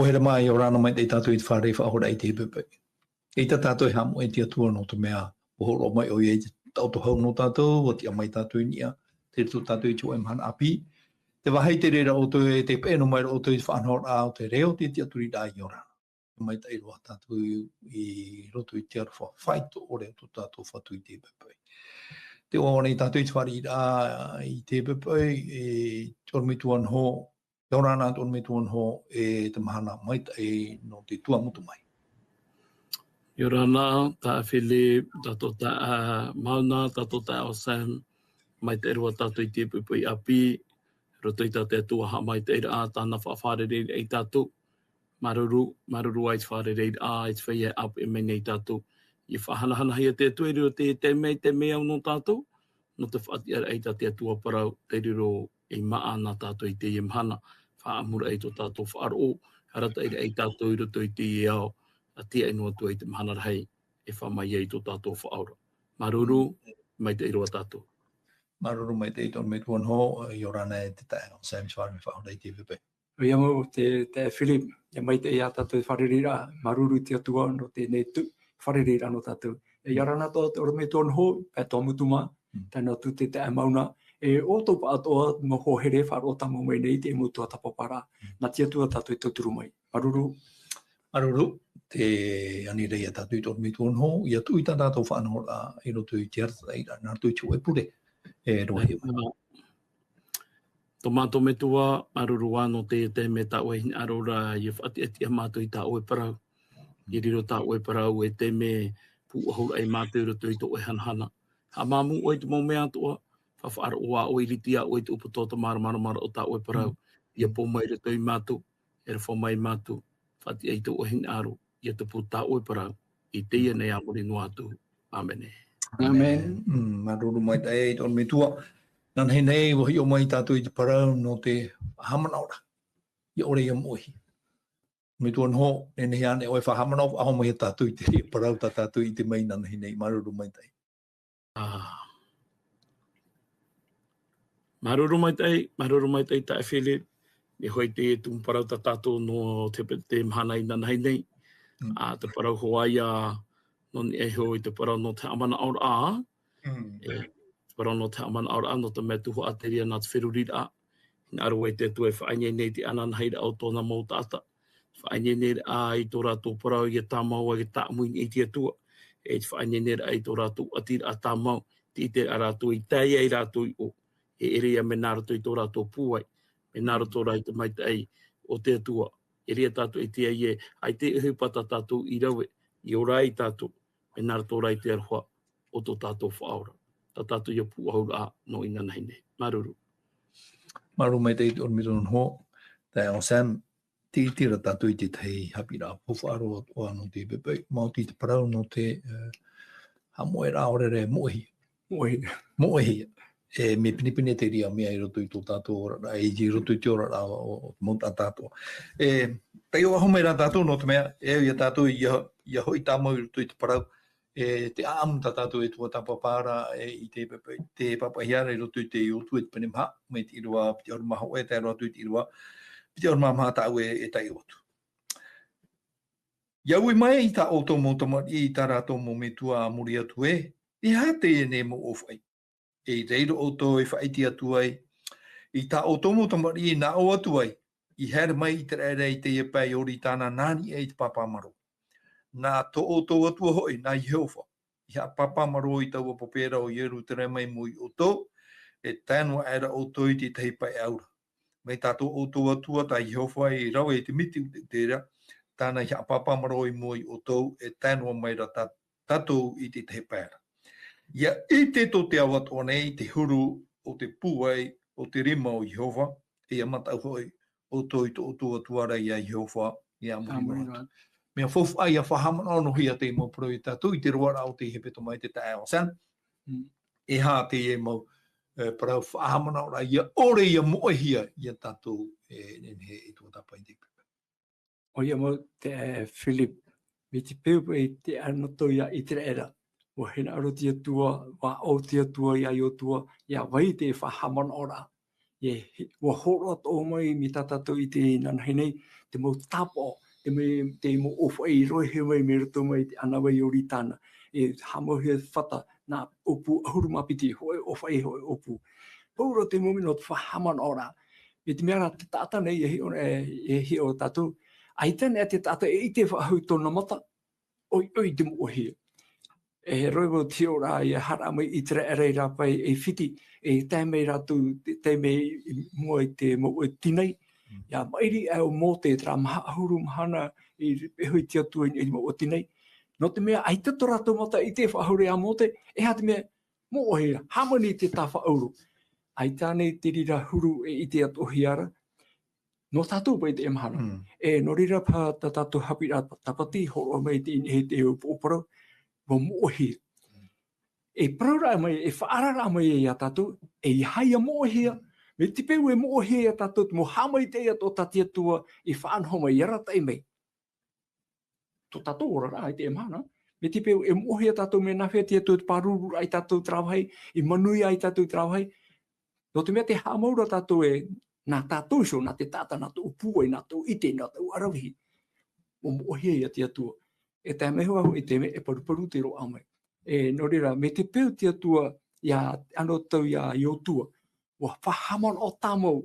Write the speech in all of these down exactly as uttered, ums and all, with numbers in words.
Pohe mai, ʻia ora na maitaʻi tātou i te fare faʻahou i te poʻipoʻi. ʻEita tātou e haʻamoʻe i te Atua nō te mea, ʻua hōroʻa mai ʻoia i te taʻoto hau nō tātou, ʻua tiʻa mai tātou i niʻa, tei roto tātou i te hōʻē mahana ʻāpī. Tē vāhi te reira ʻoutou, e tē peʻe noa mai ra ʻoutou i te faʻanahoraʻa o te reo, te tiʻaturiraʻa i ora na. Maitaʻi roa tātou i roto i te aroha faʻaitoito o tō tātou Fatu i te poʻipoʻi. Tē ʻoaʻoa nei tātou i te fāriʻiraʻa i te poʻipoʻi, e te ʻorometua Noho, ʻia ora na te ʻorometua Noho, e te mahana maitaʻi nō te Tuamotu mai. ʻIa ora na, taeaʻe Philip, tātou taeaʻe Mauna, tātou taeaʻe Sam, maitaʻi roa tātou i te poʻipoʻi ʻāpī, roto i tā te Atua haʻamaitaʻiraʻa, tāna faʻafārereiraʻa ia tātou. Māuruuru, māuruuru i te fārereiraʻa, i te feiā e ʻāpeʻe mai nei ia tātou. ʻIa faʻahanahanahia te Atua i roto i te taime, taime au nō tātou, nō te faʻatiʻaraʻa i tā te Atua parau, tei reira e māʻa na tātou i teie mahana, faʻaʻamuraʻa i tō tātou faʻaroʻo, arataʻiraʻa ia tātou i roto i teie ao, ʻa tiaʻi noa atu ai te mahana rahi, e fā mai ai tō tātou Faʻaora. Māuruuru, maitaʻi roa tātou. Māuruuru maitaʻi te ʻorometua Noho, ʻia ora na e te taeaʻe Sam i te fare faʻahou i te poʻipoʻi. ʻOia mau te, taeaʻe Philip, ʻia maitaʻi ia tātou te fārereiraʻa, māuruuru i te Atua nō teie nei tuʻu, fārereiraʻa nō tātou. E ʻia ora na tō te ʻorometua Noho, pae Tuamotu mā, Mm. tae noa atu te taeaʻe Mauna, e ʻoutou pāʻatoʻa mau hoa here faʻaroʻo tāmau mai nei i te mau tuatāpaparaʻa, Mm. nā te Atua tātou e tauturu mai. Māuruuru. Māuruuru, tē ani ra ia tātou i te ʻorometua Noho, ʻia tuʻu i tā tātou faʻanahoraʻa i roto i te arataʻiraʻa, nā roto i te hōʻē pure, e roaʻa mai. Tō mātou Metua, māuruuru ā nō te taime tā ʻoe e hinaʻaro ra, ʻia faʻatiʻatiʻa mātou i tā ʻoe parau. ʻIa riro tā ʻoe parau ei taime pūʻohu ra ia mātou i roto i tō ʻoe hanahana. Haʻamāmū ʻoe i te mau mea atoʻa, faʻaroʻo ā ʻoe, ʻiriti ā ʻoe i te ʻūputa o te māramarama o tā ʻoe parau. Mm. ʻIa pō mai i roto ia mātou, e aroha mai ia mātou, faʻatiʻa i tō ʻoe hinaʻaro, ʻia tupu tā ʻoe parau, i teie nei ā muri noa atu. ʻĀmene. ʻĀmene. Mm, māuruuru maitaʻi i te ʻorometua. Nānahi nei, ʻua hiʻo mai tātou i te parau nō te haʻamanaʻo ra. ʻIa ʻore ʻia moʻehi. ʻOrometua Noho, nehenehe ānei ʻoe e faʻahaʻamanaʻo faʻahou mai ia tātou i te parau tā tātou i ʻite mai nānahi nei, māuruuru maitaʻi. Ā. Māuruuru maitaʻi, māuruuru maitaʻi taeaʻe Philip, e hoʻi te tumu parau tā tātou nō te, te mahana i nānahi nei. Mm. Ā, te parau hoʻi ïa, nō niʻa iho i te parau nō te haʻamanaʻoraʻa. Mm. E, te parau nō te haʻamanaʻoraʻa, nō te mea tuhaʻa te reira nā te feruriraʻa. Hinaʻaro ē te Atua e faʻaineine i te ānānahiraʻa o tōna mau taʻata. Faʻaineine ra i tō rātou parau ʻia tāmau ai e tāʻamu i niʻa i te Atua. E te faʻaineine ra i tō rātou ʻatiraʻa tāmau, te ʻiteraʻa rātou i tae ai rātou i ʻō. E ʻere ïa mea nā roto i tō rātou pūai, mea nā roto rā i te maitaʻi o te Atua. E ʻere ïa tātou i te ʻite ē, ʻaita e ʻohipa tā tātou i rave, i ora ai tātou, mea nā roto rā i te aroha o tō tātou Faʻaora. Tā tātou ïa pūʻohu ra nō inanahi nei. Māuruuru. Māuruuru maitaʻi te ʻorometua Noho, taeaʻe Sam, tē ʻite ra tātou i te tahi haʻapiʻiraʻa faufaʻa roa atoʻa nō te poʻipoʻi, maoti te parau nō te, eh, haʻamoʻeraʻa ʻaore rā e moʻehia. Moʻehia. Moʻehia. E mea pinepine te reira mea i roto i tō tātou oraraʻa, i roto i te oraraʻa o, o te mau taʻata atoʻa. E, taiʻo faʻahou mai rā tātou nō te mea, e au ia tātou ʻia, ʻia hoʻi tāmau i roto i te parau, e te ʻāʻamu tā tātou e tuatāpapa ra, e, i te pāpaʻi-, te pāpaʻihia ra i roto i te Iosua i te pene maha, mai te ʻīrava piti ʻahuru mā hōʻē, e tae roa atu i te ʻīrava piti ʻahuru mā maha tāʻu e, e taiʻo atu. ʻIa ui mai tā ʻoutou mau tamariʻi i tā rātou mau metua a muri atu ē, e aha teie nei mau ʻōfaʻi? E i reira ʻoutou e faʻaʻite atu ai, i tā ʻoutou mau tamariʻi nā ʻō atu ai, i haere mai ʻĪteraʻera i teie pae Ioritana nā niʻa i te pāpā marō. Nā tō ʻoutou Atua hoʻi, nā Iehova, i haʻapāpā marō i taua pape ra o Ierutarema i mua ia ʻoutou, e tae noa aʻera ʻoutou i te tahi pae ʻāura. Mai tā tō ʻoutou Atua, tā Iehova i rave i te miti ʻuteʻute ra, tāna i haʻapāpā marō i mua ia ʻoutou, e tae noa mai ra tā tātou i te tahi pae ra. ʻIa ʻite tō te ao atoʻa nei te huru o te pūai o te rima o Iehova, e ʻia mataʻu hoʻi ʻoutou i tō ʻoutou Atua ra ia Iehova, ʻia ʻāmui noa atu. Mea faufaʻa ʻia faʻahaʻamanaʻo noa hia te mau parau ia tātou i te roaraʻa o te hepetoma e te taeaʻe Sam. Mm. E aha teie mau, eh, parau faʻahaʻamanaʻoraʻa ʻia ʻore ʻia moʻehia ia tātou e nehenehe e tuatāpapa i te poʻipoʻi. ʻOia mau taeaʻe Philip, mai te peu i te anotau ia ʻĪteraʻera. ʻUa hinaʻaro te Atua, ʻua ʻō te Atua ia Iosua, ʻia vai te faʻahaʻamanaʻoraʻa. E, ua hōroʻa atoʻa mai mai tā tātou i te inanahi nei, te mau tāpaʻo, te mau, te mau ʻōfaʻi i rohe mai mai roto mai i te ʻānāvai Ioritana. E haʻamauhia e Fata, nā ʻōpū ʻahuru mā piti, hōʻē ʻōfaʻi, hōʻē ʻōpū. Pauroa te mau mea nō te faʻahaʻamanaʻoraʻa. Mai te mea rā te taʻata nei, e hiʻo, e, e hiʻo tātou. ʻAita anaʻe te taʻata e ʻite faʻahou i tōna mata, ʻoiʻoi te moʻehia. E roa vau te hiʻoraʻa ʻia haere mai ʻĪteraʻera i rāpae ʻAifiti, e tae mai rātou, te-, tae mai i mua i te mouʻa Tinai. Mm. ʻIa maʻiri aʻe ʻo Mōte, terā maha ʻahuru mahana i, e hoʻi te Atua i, i mouʻa Tinai. Nō te mea, ʻaita tō rātou mata e ʻite faʻahou ra iā Mōte, e aha te mea, moʻehia, hāmani te tāfaʻauro. ʻAita anaʻe te reira huru e ʻite atoʻahia ra, nō tātou paʻi i teie mahana. Mm. E, nō reira paha tā tātou haʻapiʻiraʻa tāpati, hōroʻa mai i te, i te upoʻo parau, ʻua moʻehia. E parau ra mai, e faʻaara ra mai iā tātou, e ʻeiaha ʻia moʻehia, mai te peu e moʻehia iā tātou, te mau haʻamaitaʻi atoʻa tā te Atua i faʻanaho mai, i arataʻi mai. Tō tātou oraraʻa i teie mahana. Mai te peu e moʻehia tātou, mea nāhea te Atua te pārururaʻa iā tātou i terā vāhi, i manuia ai tātou i terā vāhi. Nō te mea tē haʻamau ra tātou ē, nā tātou iho, nā te taʻata, nā tōʻu pūai, nā tōʻu ʻite, nā tōʻu ʻaravihi. ʻUa moʻehia ia te Atua. E tae mai hoʻi i te mea e paruparu te roaʻa mai. E, nō reira, mai te peu te Atua, ʻia, ʻānoʻa atu iā Iotua, ʻua faʻahaʻamanaʻo tāmau,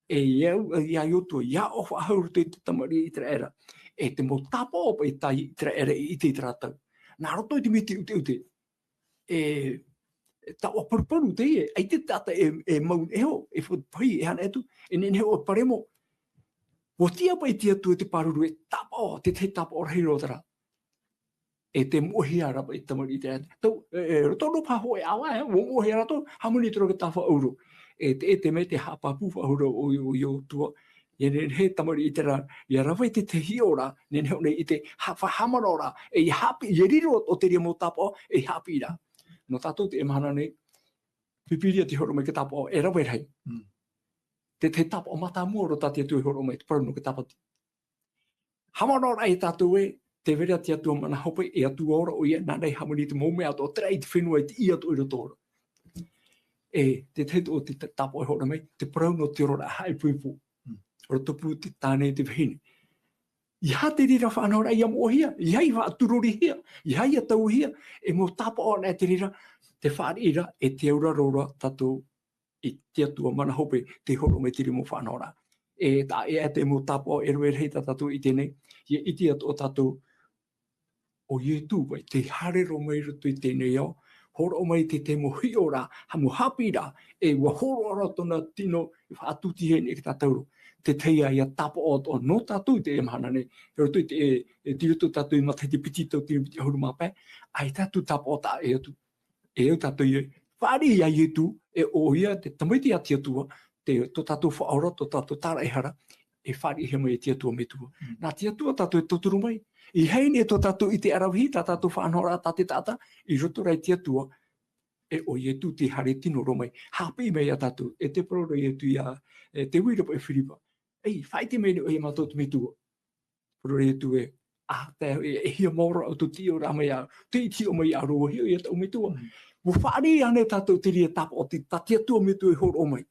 e iā, iā Iotua, ʻia ʻō faʻahou i roto i te tamariʻi ʻĪteraʻera. E te mau tāpaʻo paʻi tā ʻĪteraʻera i ʻite i terā tau. Nā roto i te miti ʻuteʻute. E, e taoʻa paruparu teie, ʻaita te taʻata e, e mau nehenehe, e fa-, pahi, e aha atu, e nehenehe ʻo paremo. ʻUa tiʻa paʻi te Atua te pāruru e tāpaʻo, te, te tāpaʻo rahi roa terā. E te moʻehia ra paʻi te tamariʻi ʻĪteraʻera. Tau, e, e, roto noa paha hōʻē ʻāvaʻe, e, ʻua moʻehia rātou, hāmani terā tāfaʻauro. E te, e te mea tē haʻapāpū faʻahou ra ʻo, ʻo Iotua. ʻIa nehenehe tamariʻi ʻĪteraʻera, ʻia rave i te, te hiʻoraʻa, nehenehe ʻōna i te ha-, faʻahaʻamanaʻoraʻa, e ʻia haʻapiʻi, ʻia riro atoʻa te reira mau tāpaʻo, e haʻapiʻi ra. Nō tātou i teie mahana nei, Pīpīria tē hōroʻa mai te tāpaʻo e rave rahi. Mm. Te, te tāpaʻo mātāmua roa tā te Atua i hōroʻa mai, te parau nō te tāpati. Haʻamanaʻo ra ia tātou ē, tē vai ra te Atua mana hope, e Atua ora ʻoia, nāna i hāmani i te mau mea atoʻa, terā i te fenua, i te ʻī atoʻa i roto ra. E, te tahi atoʻa te ta-, tāpaʻo e hōroʻa mai, te parau nō te oraraʻa haʻaipoipo. Mm. Roto pū te tāne, te vahine. ʻEiaha te reira faʻanahoraʻa ʻia moʻehia, ʻeiaha ʻia faʻaturorihia, ʻeiaha ʻia tauihia, e mau tāpaʻo anaʻe te reira, te fāriʻi ra, e te auraro ra tātou i te Atua mana hope, tē hōroʻa mai i te reira mau faʻanahoraʻa. E taʻa ʻē atu te mau tāpaʻo e rave rahi tā tātou i teie nei, ʻia ʻite atoʻa tātou, ʻo Ietu paʻi, tē haere roa mai i roto i teie nei ao, hōroʻa mai te, te mau hiʻoraʻa, ha-, mau haʻapiʻiraʻa, e ʻua hōroʻa roa tōna tino, e faʻatūtihia nei ia tātou ra. Te tahi ïa tāpaʻo atoʻa nō tātou i teie mahana nei, i roto i te, e, e, tei roto tātou i Mataio piti, tau tino piti ʻahuru mā pae, ʻaita atu tāpaʻo taʻa ʻē atu. E au tātou ïa, fāriʻi ia Ietu, e ʻo ʻoia te Tamaiti a te Atua, te, tō tātou Faʻaora, tō tātou Tāraʻehara, e fāriʻihia mai e te Atua Metua. Mm. Nā te Atua tātou e tauturu mai. ʻEiaha e tō tātou ʻite ʻaravihi, tā tātou faʻanahoraʻa, tā te taʻata, i roto rā i te Atua, e ʻo Ietu tē haere tino roa mai. Haʻapiʻi mai ia tātou, e tē parau ra Ietu ia, e, te uira paʻi Firipa. Ei, faʻaʻite mai nei ʻoe ia mātou te Metua. Parau ra Ietu ē, ʻa, tae, e, e hia maoro ʻoutou tei ʻō ra mai ia, tei hiʻo mai ia ʻoutou, hiʻo ia tāʻu Metua. Mm. ʻUa fāriʻi anaʻe tātou te reira tāpaʻo, te, tā te Atua Metua i hōroʻa mai.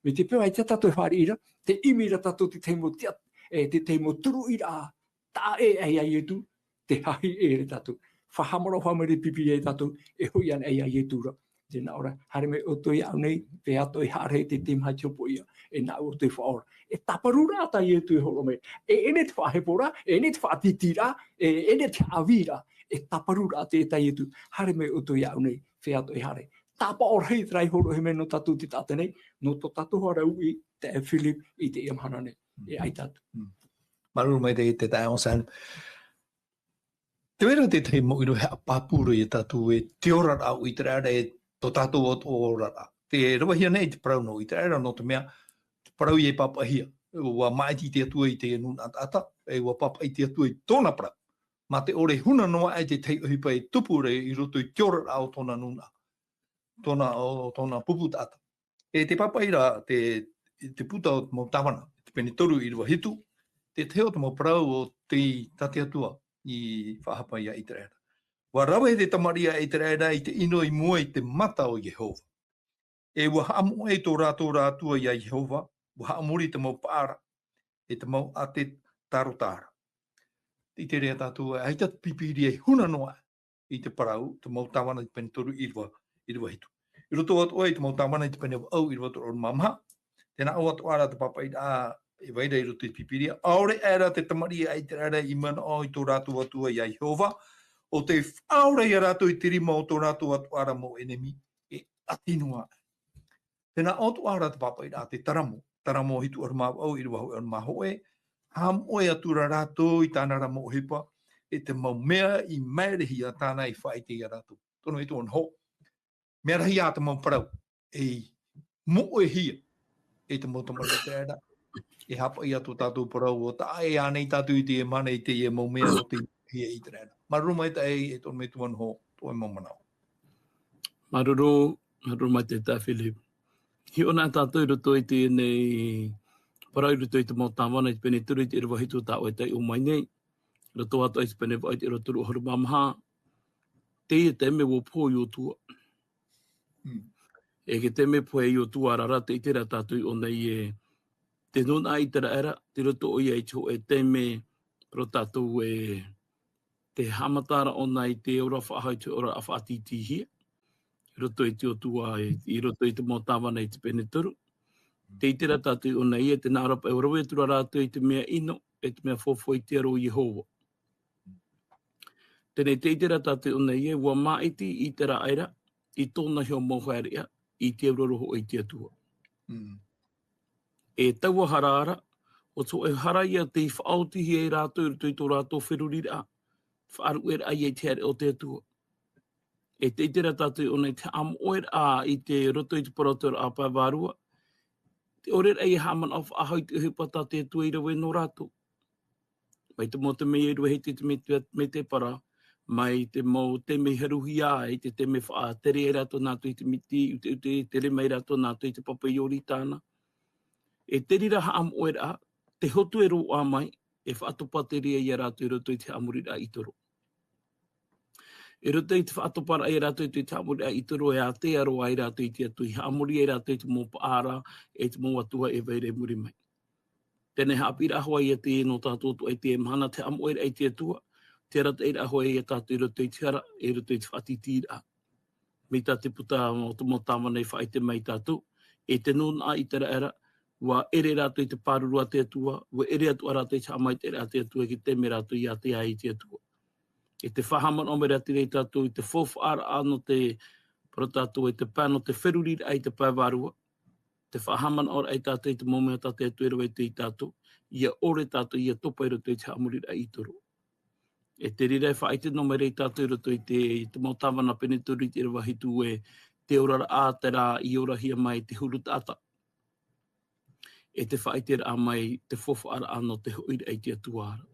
Mai te peu ʻaita tātou e fāriʻi ra, tē ʻimi ra tātou te tahi mau tia-, e, te tahi mau turuʻiraʻa, taʻa ʻē ia Ietu, tē hahi ʻē ra tātou. Faʻahaʻamanaʻo faʻahou mai ra te Pīpīria ia tātou, e hoʻi anaʻe ia Ietu ra. Tē nā ʻō ra, haere mai ʻoutou iāʻu nei, feiā atoʻa e haʻarahi i te taime haʻati hopoiʻa, e nāʻu ʻoutou e faʻaora. E tāparu ra tā Ietu e hōroʻa mai. E ʻere te faʻaheporaʻa, e ʻere te faʻatītīraʻa, e ʻere te haʻavīraʻa. E tāparu ra te, tā Ietu, haere mai ʻoutou iāʻu nei, feiā atoʻa e haʻarahi. Tāpaʻo rahi terā i hōroʻahia mai nō tātou te taʻata nei, nō tō tātou haʻapiʻiraʻa, te Philip i teie mahana nei. E ʻaita atu. Mm. Māuruuru maitaʻi i te taeaʻe Sam. Tē vai ra te tahi mau ʻino e haʻapāpū ra ia tātou e te oraraʻa o ʻĪteraʻera, e tō tātou atoʻa oraraʻa. Tē ravehia nei te parau nō ʻĪteraʻera, nō te mea, te parau ïa i pāpaʻihia. ʻUa māʻiti te Atua i te nūnaʻa taʻata, e ʻua pāpaʻi te Atua i tōna parau. Mā te ʻore huna noa aʻe te tahi ʻohipa e tupu ra i roto i te oraraʻa o tōna nūnaʻa. Tōna, o tōna pupu taʻata. E te pāpaʻi ra te, te puta o te mau tāvana, te pene toru ʻīrava hitu, te tahi o te mau parau o te, tā te Atua i faʻahapa ia ʻĪteraʻera. ʻUa rave te tamariʻi a ʻĪteraʻera i te ʻino i mua i te mata o Iehova. E ua haʻamoʻe tō rātou Atua iā Iehova, ua haʻamori te mau paʻara, e te mau ʻātetarotaʻara. Tē ʻite ra tātou, ʻaita te Pīpīria e huna noa i te parau, te mau tāvana i te pene toru ʻīrava, ʻīrava hitu. I roto atoʻa i te mau tāvana i te pene vaʻu ʻīrava toru ʻahuru mā maha, tē nā ʻō atoʻa ra te pāpaʻiraʻa e vai ra i roto i te Pīpīria, ʻaore aʻera te tamariʻi a ʻĪteraʻera i manaʻo i tō rātou Atua iā Iehova, ʻo tē faʻaora ia rātou i te rima o tō rātou atoʻa ra mau ʻenemi, e ʻati noa. Tē nā ʻō atoʻa ra te pāpaʻiraʻa te Taramo, Taramo hitu ʻahuru mā vaʻu, ʻīrava hōʻē ʻahuru mā hōʻē, haʻamoʻe atu ra rātou i tāna ra mau ʻohipa, e te mau mea i maerehia tāna i faʻaʻite ia rātou. Tono i tōna hō. Mea rahi ā te mau parau, e moʻehia e te mau tamariʻi a ʻĪteraʻera, e haʻapaʻo ia tō tātou parau, ʻo taʻa ʻē ānei tātou i teie mahana i teie mau mea nō te moʻehia a ʻĪteraʻera. Māuruuru maitaʻi, e tono mai tō ʻoe mau manaʻo. Māuruuru, māuruuru maitaʻi Philip. Hiʻo na tātou i roto i teie nei parau i roto i te mau tāvana i te pene toru i te ʻīrava hitu tā ʻoe e taiʻo mai nei. I roto atoʻa i te pene vaʻu i te ʻīrava toru ʻahuru mā maha. Teie taime ua pohe Iotua. Mm. E te taime pohe Iotua ra, tē ʻite ra tātou i ʻō nei ē, tē nūnaʻa ʻĪteraʻera, tei roto ʻoia i te hōʻē taime, parau tātou ē, te haʻamata ra ʻōna i te ora faʻahou, te ora faʻatītīhia. I roto i te Iotua, i, i roto i te mau tāvana i te pene toru. Tē ʻite ra tātou i ʻō nei ē, tē nā ʻō ra paʻi ʻua rave atu ra rātou i te mea ʻino, e te mea fofo i te aro o Iehova. Teie nei tē ʻite ra tātou i ʻō nei ē, ua māʻiti ʻĪteraʻera i tōna iho mau haereʻa, i te auraro hoʻi i te Atua. Mm. E taua hara ra, ʻo te hōʻē hara ia tei faʻaotihia e rātou i roto i tō rātou feruriraʻa, faʻaruʻeraʻa ia i te haereʻa o te Atua. E tē ʻite ra tātou i ʻō nei te haʻamoʻeraʻa i te roto i te parau o te aroha pae vārua, tē ʻore ra ia haʻamanaʻo faʻahou i te ʻohipa tā te Atua i rave nō rātou. Mai te mau taime ʻīrava hiti i te mea, mea tē para, mai te mau taime haruhia, i te taime faʻatere ai rātou nā roto i te miti ʻuteʻute, tere mai rātou nā roto i te papa Ioritana. E te reira haʻamoʻeraʻa, te hotu e roaʻa mai, e faʻatopa te reira ia rātou i roto i te haʻamoriraʻa ʻĪtoro. I roto i te faʻatoparaʻa ia rātou i te haʻamoriraʻa ʻĪtoro, e ātea roa ai rātou i te Atua, i haʻamori ai rātou i te mau paʻara, e te mau atua e vai ra i muri mai. Teie nei haʻapiʻiraʻa hoʻi ia teie nō tātou atoʻa i teie mahana, te haʻamoʻeraʻa i te Atua, te arataʻiraʻa hoʻi ia tātou i roto i te hara, e i roto i te faʻatītīraʻa. Mai tā te puta o te mau tāvana i faʻaʻite mai tātou, e tē nūnaʻa ʻĪteraʻera, ua ʻere rātou i te pāruru a te Atua, ua ʻere atoʻa rātou i te haʻamaitaʻiraʻa a te Atua, i te taime rātou i ātea ai i te Atua. E te faʻahaʻamanaʻo mai ra te reira tātou i te faufaʻaraʻa nō te, parau tātou, e te pae nō te feruriraʻa i te pae vārua, te faʻahaʻamanaʻoraʻa ia tātou i te mau mea tā te Atua e rave atu ia tātou, ʻia ʻore tātou ʻia topa i roto i te haʻamoriraʻa ʻĪtoro. E te reira e faʻaʻite noa mai ra ia tātou i roto i te, i te mau tāvana pene toru i te ʻīrava hitu ē, te oraraʻa terā i orahia mai te huru taʻata. E te faʻaʻiteraʻa mai te faufaʻaraʻa nō te hoʻiraʻa i te Atua ra.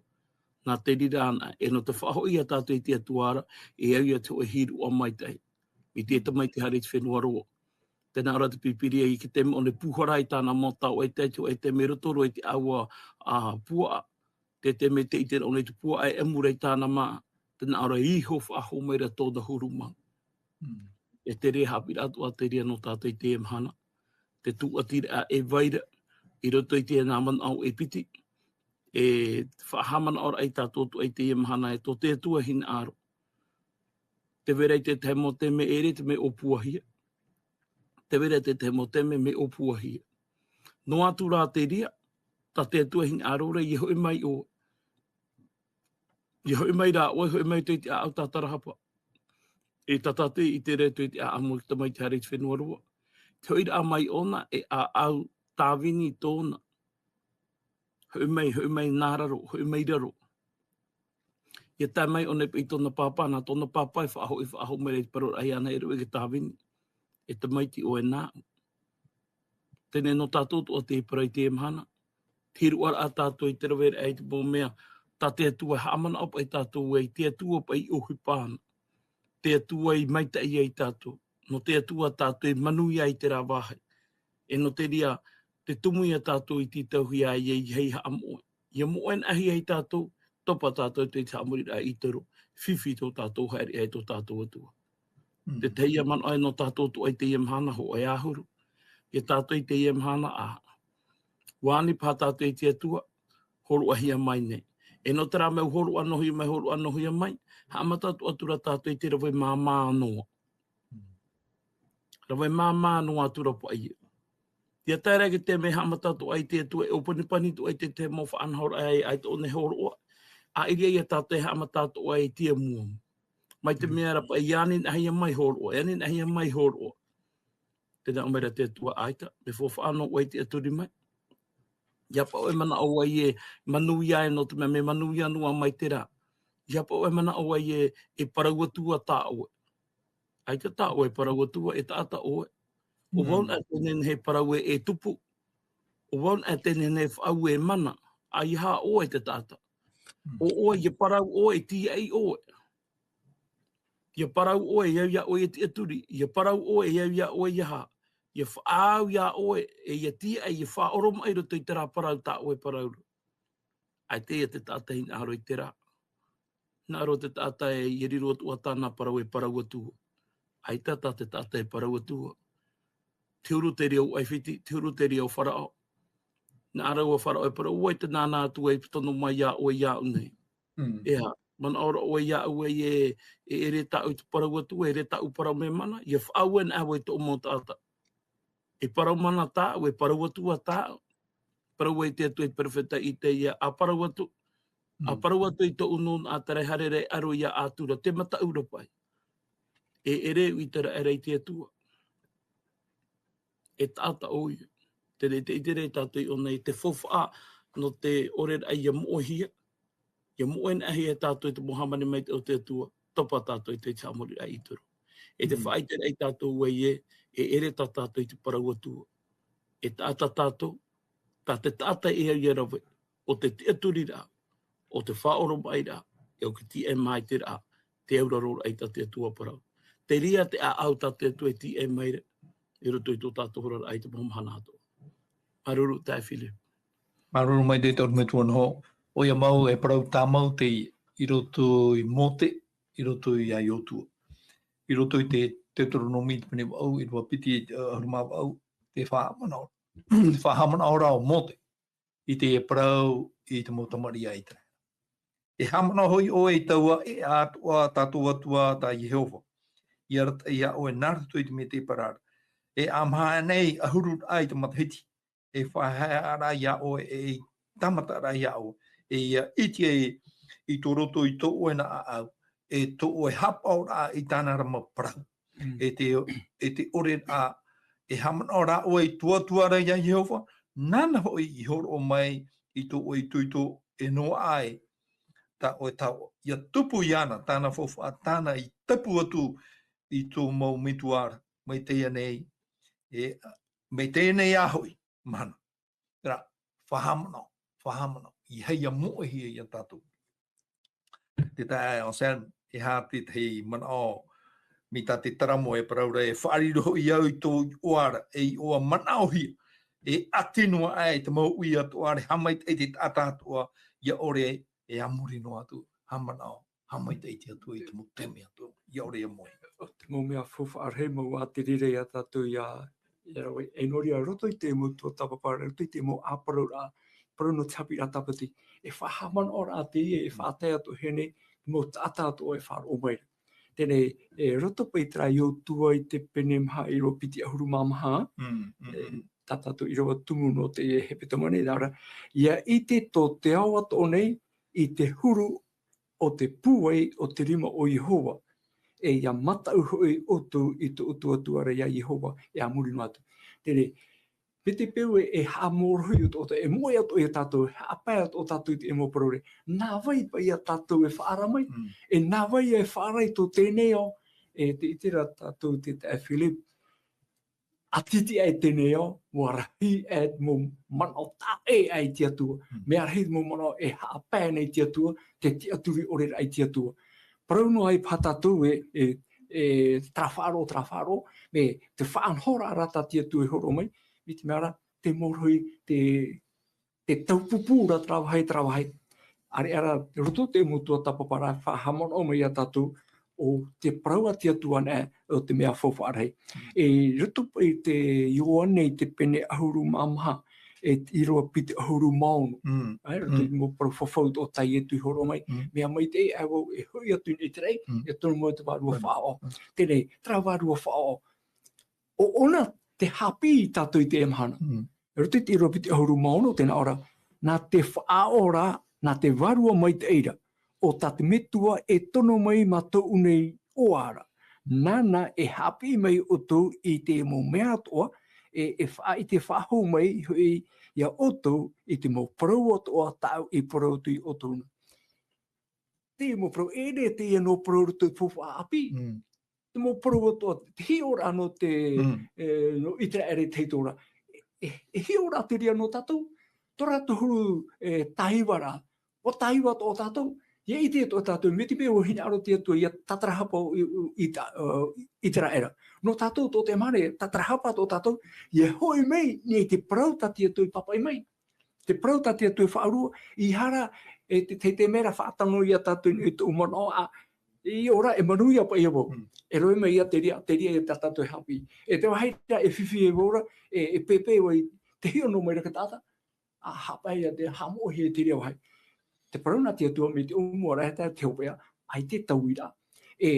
Nā te reira anaʻe, e nō te faʻahoʻi ia tātou i te Atua ra, e au ia te hōʻē hīroʻa maitaʻi. I te tamaiti haere i te fenua roa. Tē nā ʻō ra te Pīpīria i te taime ʻōna e pūhara ai tāna mau taoʻa i te, i te hōʻē taime i roto roa i te ʻāua, ā, puaʻa. Te taime tē ʻite ra ʻōna i te puaʻa e ʻamu ra i tāna mā, tē nā ʻō ra e iho faʻahou mai ra tōna huru mau. Mm. E te reira haʻapiʻiraʻa atoʻa te reira nō tātou i teie mahana. Te tūʻatiraʻa e vai ra, i roto i teie nā manaʻo e piti, e faʻahaʻamanaʻoraʻa ia tātou atoʻa i teie mahana ē tō te Atua hinaʻaro. Tē vai ra i te tahi mau taime e ʻere te mea ʻōpuahia. Tē vai ra i te tahi mau taime mea ʻōpuahia. Noa atu rā te reira, tā te Atua hinaʻaro ra, ʻia hoʻi mai ʻoe. ʻIa hoʻi mai rā ʻoe, hoʻi mai ʻoe i te ʻāʻau tātarahapa. E tātou e ʻite ra ʻoe i te ʻāʻau mau tamaiti haere i te fenua roa. Te hoʻiraʻa mai ʻōna, e ʻāʻau tāvini tōna. Hoʻi mai, hoʻi mai nā raro, hoʻi mai raro. ʻIa tae mai ʻōna i tōna pāpā, nā tōna pāpā e faʻahoʻi, faʻahoʻi mai ra i te parau ra iāna e rave i te tāvini. E tamaiti ʻoe nāʻu. Teie nō tātou atoʻa te parau i teie mahana. Te hīroʻaraʻa tātou i te raveraʻa i te mau mea, tā te Atua e haʻamanaʻo paʻi ia tātou ē, te Atua paʻi i ʻohipa ana. Te Atua i maitaʻi ia tātou. Nō te Atua tātou e manuia i terā vāhi. E nō te reira, te tumu ia tātou i tītauhia ai ē, ʻeiaha e haʻamoʻe. ʻIa moʻe anaʻe ia tātou, topa tātou i te haʻamoriraʻa ʻĪtoro, fifi tō tātou haereʻa i tō tātou Atua. Te tahi ia manaʻo e nō tātou atoʻa i teie mahana, hōʻē ʻahuru. Ia tātou i teie mahana ā. ʻUa ani paha tātou i te Atua, hōroʻahia mai nei. E nō terā mea ʻua hōroʻa noa mai, hōroʻa noa mai, haʻamata atu, atu ra tātou i te rave māmā noa. Rave māmā noa atu ra paʻi. Ia tae ra i te mea haʻamata atoʻa i te Atua, e ʻōpanipani atoʻa i te, te mau faʻanahoraʻa e, ʻaita ʻōna e hōroʻa. ʻA ʻere ia tātou e haʻamata atoʻa i te mua. Mai te mea ra paʻi, ʻia ani nahia mai hōroʻa, ʻia ani nahia mai hōroʻa. Tē nā ʻō mai ra te Atua ʻaita, mea faufaʻa noa ʻoe i tiʻaturi mai. ʻIa paʻo e manaʻo ʻoe e manuia ai nō te mea, mea manuia noa mai terā. ʻIa paʻo e manaʻo ʻoe e, e parau atu ā tā ʻoe. ʻAita tā ʻoe e parau atu ā, e taʻata ʻoe. ʻO vau na te nehenehe e parau e, e tupu. ʻO vau na te nehenehe e faʻaue e mana. ʻA ʻia hā ʻoe te taʻata. ʻO ʻoe, ʻia parau ʻoe, e tīaʻi ʻoe. ʻIa parau ʻoe, e au ia ʻoe e tiʻaturi. ʻIa parau ʻoe, e au ia ʻoe e hā. ʻIa faʻaau ia ʻoe, e ʻia tīaʻi, ʻia faʻaoromaʻi i roto i terā parau tā ʻoe e parau ra. ʻAita ia te taʻata e hinaʻaro i terā. Hinaʻaro te taʻata e, ʻia riro atu ā tāna parau e parau atu ā. ʻAita tā te taʻata e parau atu ā. Te huru te reo ʻAifiti, te huru te reo Faraō. Nā rāua Faraō e parau, ʻo vai te nānā atu e tono mai ia ʻoe iāʻu nei. E aha, manaʻo ra ʻoe iāʻu e, e, e ʻere tāʻu i te parau atu, e ʻere tāʻu parau mea mana, ʻia faʻaue ana vau i tōʻu mau taʻata. E parau mana tāʻu, e parau atu ā tāʻu. Parau ai te Atua i te perofeta Itaia, ʻa parau atu, ʻa parau atu i tōʻu nūnaʻa terā e haere ra e ʻaro ia ʻatura, te mataʻu ra paʻi. E ʻere au i te raʻa ra i te Atua. E taʻata ʻoia. Tē, tē, tē ʻite ra tātou i ʻō nei, te faufaʻa nō te ʻore ra ʻia moʻehia. ʻIa moʻe ana e tātou i te mau hāmani maitaʻi o te Atua, topa tātou i te haʻamoriraʻa i turu. E te faʻaʻite ra i tātou ē, e ʻere tā tātou i te parau atu ā. E taʻata tātou, tā te taʻata e au ia rave, ʻo te tiʻaturiraʻa, ʻo te faʻaoromaʻiraʻa, e ʻo te tīaʻi mai te raʻa, te auraro raʻa i tā te Atua parau. Te reira te ʻāʻau tā te Atua e tīaʻi mai ra, i roto i tō tātou oraraʻa i te mau mahana atoʻa. Māuruuru taeaʻe Philip. Māuruuru maitaʻi te ʻorometua Noho. ʻOia mau e parau tāmau teie i roto i Mōte, i roto ia Iosua. I roto i te Teuteronome te pene vaʻu, ʻīrava piti, ʻahuru mā vaʻu, te faʻahaʻamanaʻo, te faʻahaʻamanaʻo ra ʻo Mōte i te parau i te mau tamariʻi a Iteraera. E haʻamanaʻo hoʻi ʻoe i taua e ʻatoʻa tātou Atua tā Iehova. ʻIa arataʻi ia ʻoe nā roto i te mētēpara ra. E ʻāmaha nei ʻahuru raʻa i te matahiti. E faʻaea ra ia ʻoe, e tāmata ra ia ʻoe. E ʻia ʻite ai i tō roto i tō ʻoe nā ʻāʻau, e tō ʻoe haʻapaʻoraʻa i tāna ra mau parau. E te, e te ʻore ra, e haʻamanaʻo ra ʻoe i tō Atua ra ia Iehova, nāna hoʻi i hōroʻa mai i tō ʻoe itoito e noaʻa ai tā ʻoe taoʻa. ʻIa tupu iāna tāna faufaʻa, tāna i tapu atu i tō mau metua ra, mai teie nei, e, mai teie nei ā hoʻi mahana. Terā, faʻahaʻamanaʻo, faʻahaʻamanaʻo, ʻeiaha ia moʻehia ia tātou. Te taeaʻe Anselme, e aha te tahi manaʻo mai tā te taramo e parau ra, e faʻariro hoʻi au i tō iʻoa ra, e iʻoa manaʻohia, e ʻati noa aʻe te mau uʻi atoʻa ra, haʻamaitaʻi te taʻata atoʻa, ʻia ʻore, e a muri noa atu, haʻamanaʻo, haʻamaitaʻi te Atua i te mau taime atoʻa, ʻia ʻore ia moʻehia. ʻO te mau mea faufaʻa rahi mau ā te reira ia tātou ʻia, ʻia rave, e nō reira roto i te mau tuatāpaparaʻa, roto i te mau ʻāparauraʻa, parau nō te haʻapiʻiraʻa tāpati, e faʻahaʻamanaʻoraʻa teie, e faʻatae atoʻa hia nei, te mau taʻata atoʻa e faʻaroʻo mai ra. Teie nei, e roto paʻi terā Iosua i te pene maha ʻīrava piti ʻahuru mā maha, e, tā tātou ʻīrava tumu nō teie hepetoma nei, nā reira, ʻia ʻite tō te ao atoʻa nei i te huru o te pūai o te rima o Iehova, e ʻia mataʻu hoʻi ʻoutou i tō ʻoutou Atua ra ia Iehova, e a muri noa atu. Teie nei, mai te peu e, e haʻamōrohi atoʻa, e moʻe atoʻa ia tātou, e haʻapae atoʻa tātou i te mau parau ra. Nā vai paʻi ia tātou e faʻaara mai, e nā vai e faʻaara i tō teie nei ao, e tē ʻite ra tātou te taeaʻe Philip, ʻati iti aʻe teie nei ao, ʻua rahi aʻe te mau manaʻo taʻa ʻē aʻe i te Atua. Mea rahi te mau manaʻo e haʻapae nei i te Atua, te tiʻaturi ʻore raʻa i te Atua. Parau noa ai paha tātou e, e, e terā faʻaroʻo, terā faʻaroʻo, mea te faʻanahoraʻa rā tā te Atua e hōroʻa mai, mai te mea ra, te mōrohi, te, te taupupū ra terā vāhi, terā vāhi. ʻĀreʻa rā, roto te mau tuatāpaparaʻa, faʻahaʻamanaʻo mai ia tātou, o te parau a te Atua nei, o te mea faufaʻa rahi. E roto i te Ioane i te pene ʻahuru mā maha, e ʻīrava piti ʻahuru mā ono. Mm. Ai, roto i te mau parau fafau o tā Ietu i hōroʻa mai. Mm. Mea maitaʻi ʻaita vau e hoʻi atu i niʻa i te raʻi, mm, e tono mai te vārua, mm, faʻaʻoʻo. Teie, terā vārua faʻaʻoʻo. ʻO ʻōna te haʻapiʻi ia tātou i teie mahana. Mm. Roto i te ʻīrava piti ʻahuru mā ono, tē nā ʻō ra, nā te faʻaʻoʻo ra, nā te vārua maitaʻi ra, ʻo tā te Metua e tono mai mā tōʻu nei ʻoaʻoa ra. Nāna e haʻapiʻi mai ʻoutou i te mau mea atoʻa, e, e faʻa-, i te faʻahou mai hoʻi ia ʻoutou i te mau parau atoʻa tāʻu i parau atu ia ʻoutou na. Te mau parau, e ʻere teie nō parau roto i te faufaʻa ʻāpī. Mm. Te mau parau atoʻa, te hiʻoraʻa nō te, mm, e, nō ʻĪteraʻera i te tau ra. E, e, e hiʻoraʻa te reira nō tātou, tō rātou huru, e, tāiva ra, ʻua tāiva atoʻa tātou, ʻia ʻite atoʻa tātou, mai te mea ʻua hinaʻaro te Atua, ʻia tātarahapa ʻo, ʻo, ʻo, ʻĪta-, ʻo, ʻĪteraʻera. Nō tātou, tō teie mahana, tātarahapa atoʻa tātou, ʻia hoʻi mai, i niʻa i te parau tā te Atua i pāpaʻi mai. Te parau tā te Atua e faʻaʻorua, ʻeiaha ra, e te, te, te mea ra faʻatano ia tātou i tōʻu manaʻo, ā, ʻia ora, e manuia paʻi ia vau. Mm. E roaʻa mai ia te reira, te reira ia tā tātou e haʻapiʻi. E te vāhi ra e fifi e vau ra, e, e pēpē vau i te hiʻo noa mai ra te taʻata, ā, haʻapaʻo ia te haʻamoʻehia i te reira vāhi. Te parau nā te Atua mai te ʻōmuaraʻa e tae i te hopeʻa, ʻaita e tauiraʻa. E,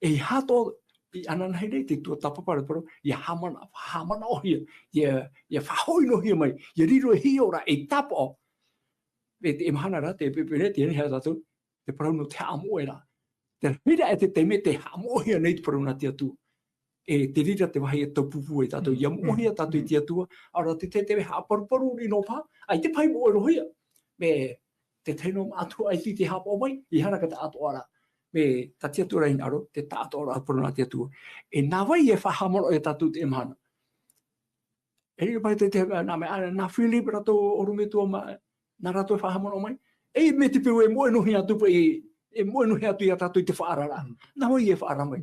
ʻeiaha atoʻa i ananahi nei te tuatāpapa ra te parau, ʻia haʻamana-, haʻamanaʻohia, ʻia, ʻia faʻahoʻi noa hia mai, ʻia riro ei hiʻoraʻa e tāpaʻo. E te mahana ra, te pēpē nei, te ananahi ia tātou, te parau nō te haʻamoʻe ra. Te reira e te taime tē haʻamoʻehia nei te parau nā te Atua. E te reira te vāhi e taupupū ai tātou. Mm. ʻIa moʻehia tātou i te Atua, ʻaore rā te, te, te haʻaparuparu riʻi noa paha, ʻaita paʻi moʻe roa hia. Mea, te tahi noa mātou ʻaita i te haʻapaʻo mai, ʻeiaha ra te taʻatoʻaraʻa. Mea, tā te Atua rā e hinaʻaro, te taʻatoʻaraʻa parau nā te Atua. E nā vai e faʻahaʻamanaʻo ia tātou i teie mahana. E riro paʻi te, te, nā, mea, nā Philip rātou ʻorometua mā, nā rātou e faʻahaʻamanaʻo mai. E, mai te peu e moʻe noa hia atu paʻi, e moʻe noa hia atu ia tātou i te faʻaararaʻa. Mm. Nā vai e faʻaara mai.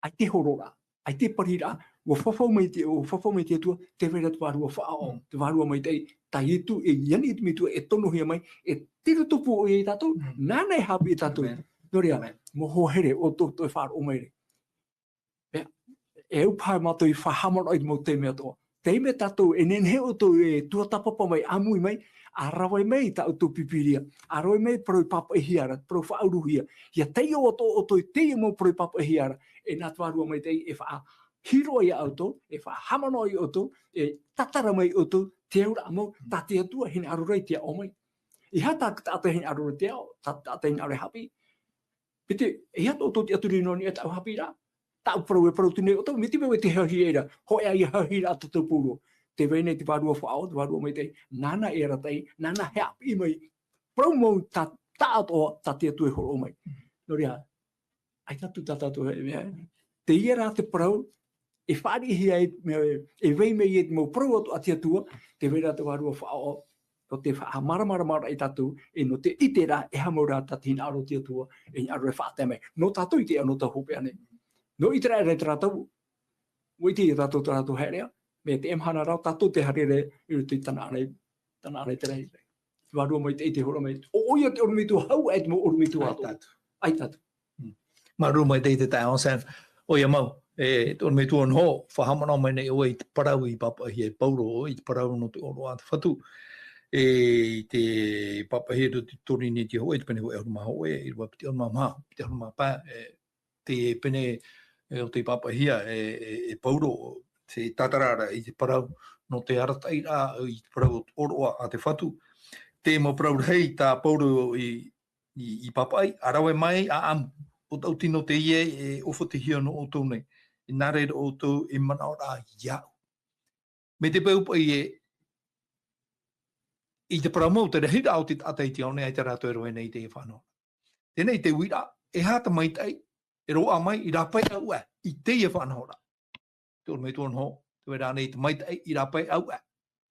ʻAita e hōroʻaraʻa, ʻaita e pariraʻa, ʻua fafau mai te, ʻua fafau mai te Atua, tē vai ra te vārua faʻaʻoʻo, mm, te vārua maitaʻi, tā Ietu, e ani i te Metua, e tonohia mai, e tiro tupu ʻoia ia tātou, mm, nāna e haʻapiʻi ia tātou. Amen. Nō reira, amen, mau hoa here, ʻo tō, tō e faʻaroʻo mai ra. Mea, e au paha mātou i faʻahaʻamanaʻo i te mau taime atoʻa. Taime tātou e nehenehe ʻoutou e tuatāpapa mai, ʻāmui mai, ʻa rave mai tā ʻoutou Pīpīria, ʻa rave mai parau i pāpaʻihia ra, parau faʻauruhia. ʻIa taiʻo atoʻa ʻoutou i teie mau parau i pāpaʻihia ra, e nā te Vārua Maitaʻi e faʻahiroʻa ia ʻoutou, e faʻahaʻamanaʻo ia ʻoutou, e tātara mai ia ʻoutou, te auraʻa mau, tā te Atua e hinaʻaro ra i te aʻo mai. ʻEiaha taʻata e hinaʻaro ra i te aʻo, taʻata e hinaʻaro e haʻapiʻi. Piti, ʻeiaha tō ʻoutou tiʻaturi nō niʻa i tāʻu haʻapiʻiraʻa. Tāʻu parau e parau atu nei ʻoutou, mai te peu e te haʻahiʻiraʻa, hōʻē ia haʻahiʻiraʻa tātou pauroa. Tē vai nei te Vārua Faʻaʻō, te Vārua Maitaʻi, nāna e arataʻi, nāna e haʻapiʻi mai. Parau mau tā, tāʻatoʻa, tā te Atua e hōroʻa mai. Nō reira, ʻaita atu tā tātou e mea. Teie rā te parau, e fāriʻi ai, e, e vai mai e te mau parau atoʻa a te Atua, tē vai ra te Vārua Faʻaʻō, nō te faʻahaʻamāramaramaraʻa ia tātou, e nō te ʻite ra, e haʻamau ra tā te hinaʻaro o te Atua, e hinaʻaro e faʻatae mai. Nō tātou i te aʻo nō tāʻu hopeʻa nei. Nō ʻĪteraʻera i terā tau, ʻua ʻite ia tātou tā rātou haereʻa, mai teie mahana ra tātou tē haere ra i roto i Tanaʻa nei, Tanaʻa nei te rahi. Te Vārua Maitaʻi tē hōroʻa mai. ʻO, ʻoia te ʻorometua hau, e te mau ʻorometua atoʻa. ʻAita atu. Mm. Māuruuru maitaʻi te taeaʻe Sam. ʻOia mau, e, te ʻorometua Noho, faʻahaʻamanaʻo mai nei ʻoe i te parau i pāpaʻihia e Pauro, i te parau nō te ʻōroʻa a te Fatu. E, i te pāpaʻihia i te Korinetia hōʻē, i te pene hōʻē ʻahuru mā hōʻē, ʻīrava piti ʻahuru mā maha, piti ʻahuru mā pae, e, te pene, e, o tei pāpaʻihia e, e, e Pauro, te tātara ra i te parau nō te arataʻiraʻa i te parau o te ʻōroʻa a te Fatu. Te mau parau rahi tā Pauro i, i, i pāpaʻi, ʻa rave mai, ʻa ʻamu. ʻO tāʻu tino teie e ʻōfatihia nō ʻoutou nei. E nā reira ʻoutou e manaʻo ra iāʻu. Mai te peu paʻi e, i te parau mau, te rahiraʻa o te taʻata i te ao nei, ʻaita rātou e rave nei i teie faʻanahoraʻa. Teie nei te uiraʻa, ʻeiaha te maitaʻi e roaʻa mai i rāpae ʻāuʻa i teie faʻanahoraʻa. Te ʻorometua Noho, tē vai ra ānei te maitaʻi i rāpae ʻāuʻa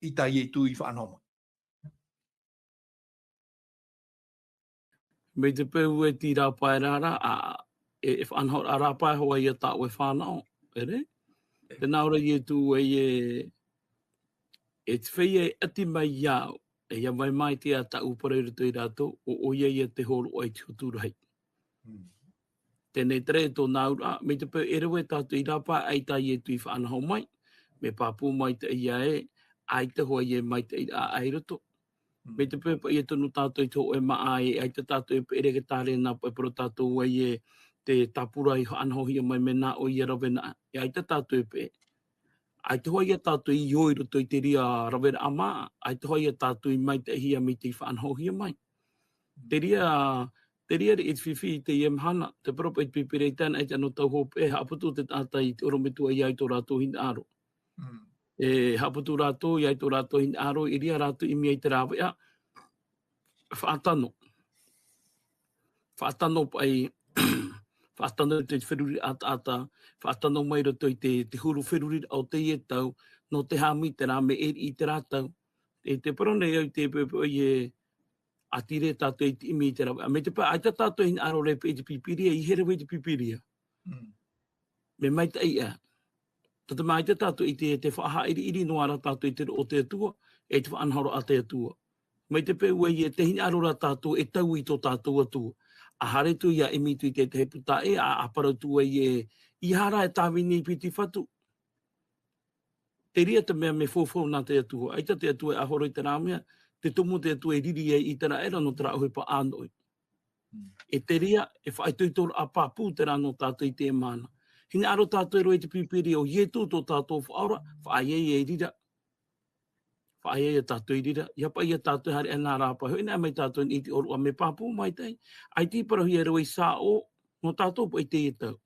i tā Ietu i faʻanaho mai. Mai te peu e tei rāpae ra, ā, e, e faʻanahoraʻa rāpae hoʻi ia tāʻoe fānau, ʻere? Tē nā ʻō ra Ietu ē, e, e te feiā e ʻati mai iāʻu, e ʻia vai mai te ʻātaʻu parau i roto ia rātou, ʻo, ʻoia ia te hōroʻa i te hotu rahi. Mm. Teie nei te reira tōna auraʻa, mai te peu e rave tātou i rāpae, ʻaita Ietu i faʻanaho mai, mea pāpū maitaʻi ia ē, ʻaita hoʻi e maitaʻi ā i roto. Mai te peu paʻi e tono tātou i te hōʻē māʻa ē, ʻaita tātou e peʻe i te tārena paʻi parau tātou ai ē, te tāpura i faʻanahohia mai mea nā ʻoe ia ravena, e ʻaita tātou e peʻe. ʻAita hoʻi ia tātou i ō i roto i te reira raveraʻa māʻa, ʻaita hoʻi ia tātou i maitaʻihia mai te faʻanahohia mai. Te reira, te reira i te fifi i teie mahana, te parau paʻi te Pīpīria i tāna, ʻaita anō tau hopeʻa, haʻaputu te taʻata i te ʻorometua ia i tō rātou hinaʻaro. Mm. E haʻaputu rātou ia i tō rātou hinaʻaro, i reira rātou i ʻimi ai te rāveʻa, faʻatano. Faʻatano paʻi, faʻatano i te feruriraʻa taʻata, faʻatano mai roto i te, te huru feruriraʻa o teie tau, nō te haʻamau i te rā mea e riʻi i terā tau. E te parau nei au i te peu paʻi ē, ʻa tire tātou i te ʻimi i te rāveʻa. Mai te peu, ʻaita tātou e hinaʻaro ra paʻi i te Pīpīria, ʻeiaha e rave i te Pīpīria. Mm. Mea maitaʻi ā. Nō te mea ʻaita tātou i te, te faʻahaʻiriʻiri noa ra tātou i te roʻo o te Atua, e te faʻanahoraʻa a te Atua. Mai te peu ē, e te hinaʻaro ra tātou e taui i tō tātou Atua. ʻA haere atu ia ʻimi atu i te, te hepetā ē, ʻa, ʻa parau atu ai ē, ʻeiaha e tāvini i piti fatu. Te reira te mea mea faufaʻa nā te Atua. ʻAita te Atua e ʻahoro i terā mea, te tumu te Atua e riri ai ʻĪteraʻera nō terā ʻohipa ʻānoʻi. Mm. E te reira, e faʻaitoitoraʻa pāpū terā nō tātou i teie mahana. Hinaʻaro tātou e rave i te Pīpīria ʻo Ietu tō tātou Faʻaora, faʻaea ia i reira. Faʻaea ia tātou i reira. ʻEiaha paʻi ia tātou e haere ana rāpae, hoʻi nā mai tātou i te ʻōroʻa mea pāpū maitaʻi. ʻAita i parauhia e rave i Sāʻo, nō tātou paʻi teie tau.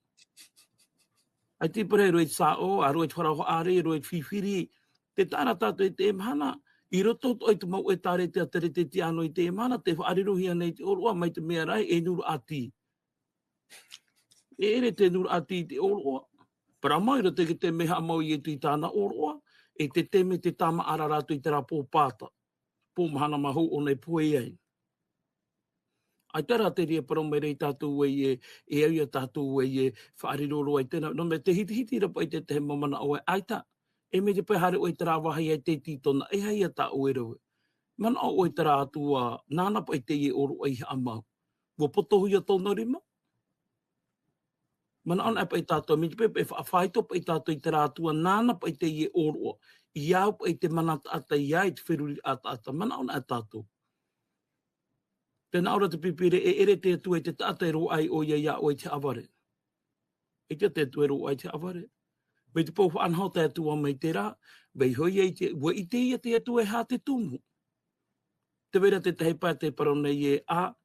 ʻAita i parauhia e rave i Sāʻo, ʻa rave i te faʻaroʻohia, rave i te fifiri, te taʻa ra tātou i teie mahana, i roto atoʻa i te mau ʻētāretia, ʻētāretia anō i teie mahana, tē faʻarirohia nei te ʻōroʻa mai te mea ra ē, e nūraʻa tī. E ʻere te nūraʻa tī i te ʻōroʻa. Parau mau i roto i te taime haʻamau Ietu i tāna ʻōroʻa, e te taime tē tāmāʻa ra rātou i terā pō Pāta. Pō mahana mau ʻōna e pohe ai. ʻAita rā te reira e parau mai ra ia tātou ē, e au ia tātou ē, faʻariro roa i terā. Nō te mea tē hitihiti ra paʻi te tahi mau manaʻo ē, ʻaita. E mai te peu haere ʻoe i terā vāhi ʻaita e tītona, e aha ia tā ʻoe e rave. Manaʻo ʻoe terā Atua, nāna paʻi teie ʻōroʻa i haʻamau. ʻUa potohia tōna rima. Manaʻo anaʻe paʻi tātou, mai te peu paʻi faʻaitoito paʻi tātou i terā Atua, nāna paʻi teie ʻōroʻa. I au paʻi te mana taʻata, i au i te feruriraʻa taʻata, manaʻo anaʻe tātou. Tē nā ʻō ra te Pīpīria, e ʻere te Atua i te taʻata e roaʻa ai ʻoia iā ʻoe i te haʻavare. ʻAita te Atua e roaʻa ai i te haʻavare. Mai te peu faʻanaho te Atua mai terā, vaiiho ia i te, ʻua ʻite ia te Atua e aha te tumu. Tē vai ra te tahi pae tē parau nei ē, ʻa,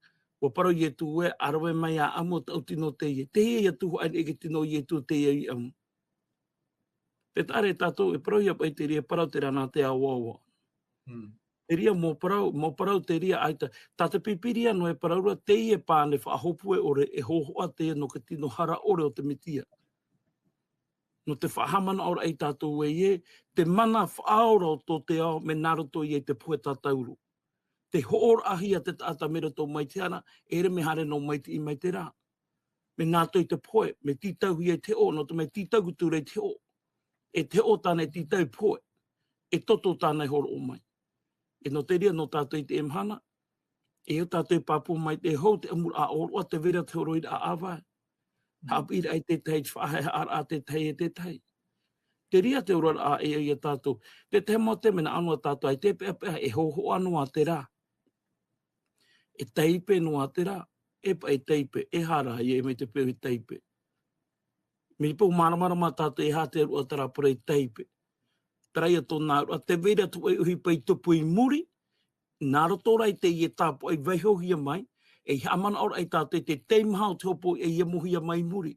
ʻua parau Ietu ē, ʻa rave mai ā ʻamu, taʻu tino teie. Teie ia tuhaʻa i te tino o Ietu, teie i ʻamu. Tē taʻa ra ia tātou e parauhia paʻi te reira, parau terā nā te ʻāvaʻe. Mm. Te reira mau parau, mau parau te reira ʻaita. Tā te Pīpīria noa e parau ra, teie pane faʻahōpue ʻore, e hōhoʻa teie nō te tino hara ʻore o te Mesia. Nō te faʻahaʻamanaʻoraʻa ia tātou ē, e, te mana faʻaora o tō te ao, mea nā roto ia i te pohe tātauro. Tē hoʻoraʻahia te taʻata mai roto mai te hara, e ʻere mea haere noa mai te, i mai terā. Mea nā roto i te pohe, mea tītauhia i te hoʻo, nō te mea tītau atu ra i te hoʻo. E te hoʻo tāna e tītau i te pohe. E toto tāna e hōroʻa mai. E nō te reira nō tātou i teie mahana, e au tātou e pāpū mai te hou, te ʻamuraʻa ʻōroʻa, tē vai ra te hōroʻaraʻa ʻāvaʻe. Mm. Haʻapiʻiraʻa i te tahi, te faʻahaʻehaʻaraʻa te tahi e te tahi. Te reira te oraraʻa e au ia tātou. Te tahi mau taime nā ʻō noa tātou, ʻaita e peʻapeʻa, e hōhoʻa noa terā. E taipe noa terā, e paʻi taipe, e hara, ia e mai te peu i taipe. Mai te peu māramarama tātou e aha te auraʻa terā parau i taipe. Terā ia tōna auraʻa, tē vai ra te hōʻē ʻohipa i tupu i muri, nā roto rā i teie tāpaʻo i vaiihohia mai, e haʻamanaʻoraʻa ia tātou i te teimaha o te hopoiʻa i ʻamuhia mai i muri.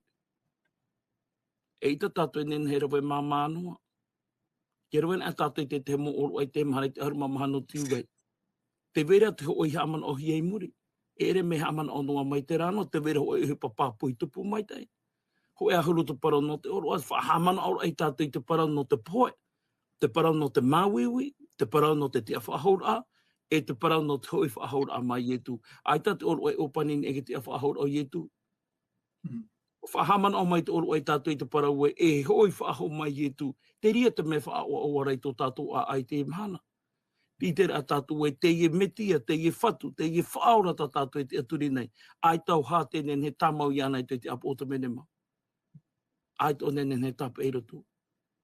ʻAita tātou e nehenehe e rave māmā noa. Ia rave anaʻe tātou i te tahi mau ʻōroʻa i te mahana, i te ʻahuru mā maha nō te ʻū vai. Tē vai ra te hōʻē i haʻamanaʻohia i muri. E ʻere mea haʻamanaʻo noa mai terā noa, tē vai ra hōʻē ʻohipa pāpū i tupu maitaʻi. Hōʻē ʻahuru te parau nō te ʻōroʻa, faʻahaʻamanaʻoraʻa ia tātou i te parau nō te pohe, te parau nō te māuiui, te parau nō te tiʻafaʻahouraʻa, e te parau nō te hōʻē faʻahouraʻa mai Ietu. ʻAita te ʻōroʻa e ʻōpani nei e te tiʻafaʻahouraʻa o Ietu. Mm. Faʻahaʻamanaʻo mai te ʻōroʻa ia tātou i te parau ē, e hōʻē faʻahou mai Ietu, te reira te mea faʻaʻoaʻoa ra i tō tātou ʻāʻai i teie mahana. Te ʻiteraʻa tātou ē, teie Metia, teie Fatu, teie Faʻaora tā tātou e tiʻaturi nei. ʻAita ʻo hā te nehenehe tāmau iāna i te ʻāpoʻo o te Menema. ʻAita ʻo nehenehe tāpeʻa i roto.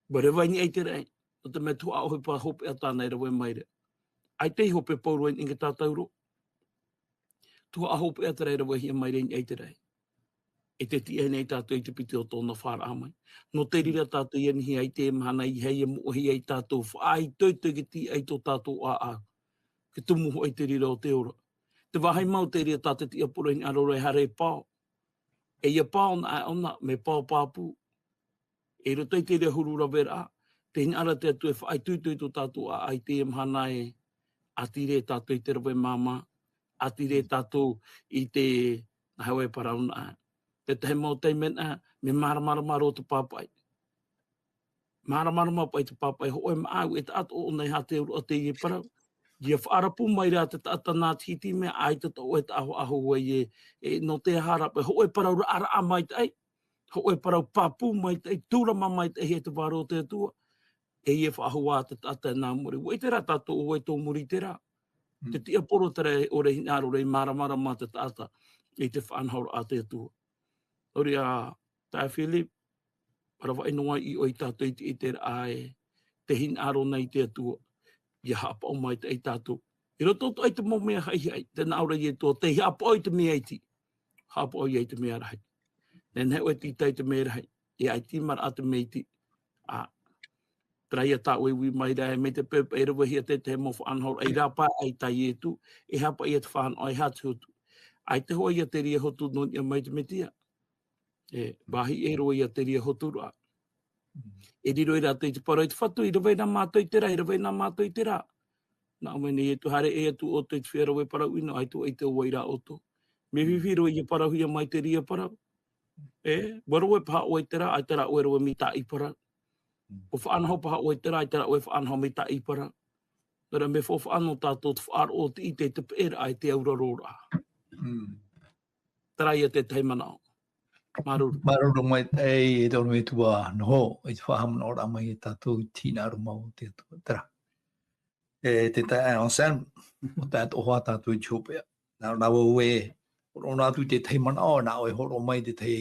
ʻUa reva i niʻa i te raʻi, nō te mea tuhaʻa ʻohipa hopeʻa tāna e rave mai ra. ʻAita i hope pauroa i niʻa i te tātauro. Tuhaʻa hopeʻa terā e ravehia mai ra i niʻa i te raʻi. E te tiʻa nei tātou i te piti o tōna fāraʻa mai. Nō te reira tātou i ʻanihia i teie mahana, ʻeiaha e moʻehia ia tātou, faʻaitoito i te tiʻa i tō tātou ʻāʻau. Te tumu hoʻi te reira o te ora. Te vāhi mau te reira tā te tiʻaporo e hinaʻaro ra e haere e pao. E ia pao na ʻona, mea pao pāpū. I roto i te reira huru raveraʻa, te hinaʻaro a te Atua e faʻaitoito i tō tātou ʻāʻau i teie mahana ē, ʻātīrā tātou i te rave māmā, ʻātīrā tātou i te, nā hea e parau na. Te tahi mau taime na, mea māramarama roa te pāpaʻi. Māramarama paʻi te pāpaʻi, hōʻē maʻau, e taʻatoʻa ʻōna e hāteuraʻa teie parau. Ia faʻarapu mai ra te taʻata nā te hiti mea, ʻaita tō ʻoe taʻahoʻaho ai ē, e, nō te aha ra paʻi, hōʻē parau raʻaraʻa maitaʻi, hōʻē parau pāpū maitaʻi, tūrama maitaʻi e te vārua o te Atua. E ia faʻahou ā te taʻata nā muri. ʻUa ʻite rā tātou ʻo vai tō muri terā. Mm. Te tiʻaporo terā e ʻore hinaʻaro ra i māramarama te taʻata i te faʻanahoraʻa a te Atua. Nō reira, taeaʻe Philip, paravaʻi noa i ʻoe ia tātou i te, i te ʻiteraʻa ē, te hinaʻaro nei te Atua, ia haʻapaʻo maitaʻi ia tātou. I roto atoʻa i te mau mea haʻihaʻi, tē nā ʻō ra Ietu, tei haʻapaʻo i te mea iti, haʻapaʻo ia i te mea rahi. Nehenehe ʻoe e tītau i te mea rahi, e ʻaita e tīmaraʻa te mea iti. Ā, terā ia tāʻoe e ui mai ra, e mai te peu paʻi e ravehia te tahi mau faʻanahoraʻa i rāpae aʻe tā Ietu, e aha paʻi ia te fānaʻo, e aha te hotu. ʻAita hoʻi ia te reira hotu nō niʻa mai te Metia. E, vāhi ʻē roa ia te reira hoturaʻa. E riro ia rātou i te parau i te Fatu, i rave na mātou i terā, i rave na mātou i terā. Nā ʻō mai nei Ietu, haere ʻē atu ʻoutou i te feiā rave parau ʻino, ʻaita ʻoutou e ʻite ʻo vai rā ʻoutou. Mea fifi roa ia parauhia mai te reira parau. E, ʻua rave paha ʻoe i terā, ʻaita rā ʻoe e rave mai tāʻi parau. ʻUa faʻanaho paha ʻoe i terā, ʻaita rā ʻoe e faʻanaho mai tāʻi parau. Nō reira mea faufaʻa nō tātou te faʻaroʻo, te ʻite, te peʻeraʻa, e te auraroraʻa. Mm. Terā ia te tahi manaʻo. Māuruuru. Māuruuru maitaʻi e te ʻorometua Noho, i te faʻahaʻamanaʻoraʻa mai ia tātou i te hinaʻaro mau o te Atua. Terā. E te taeaʻe Anselme, ʻo tae atoʻa hoʻi tātou i te hopeʻa. Nā, nā vau e hōroʻa atu i te tahi manaʻo, nā ʻoe e hōroʻa mai i te tahi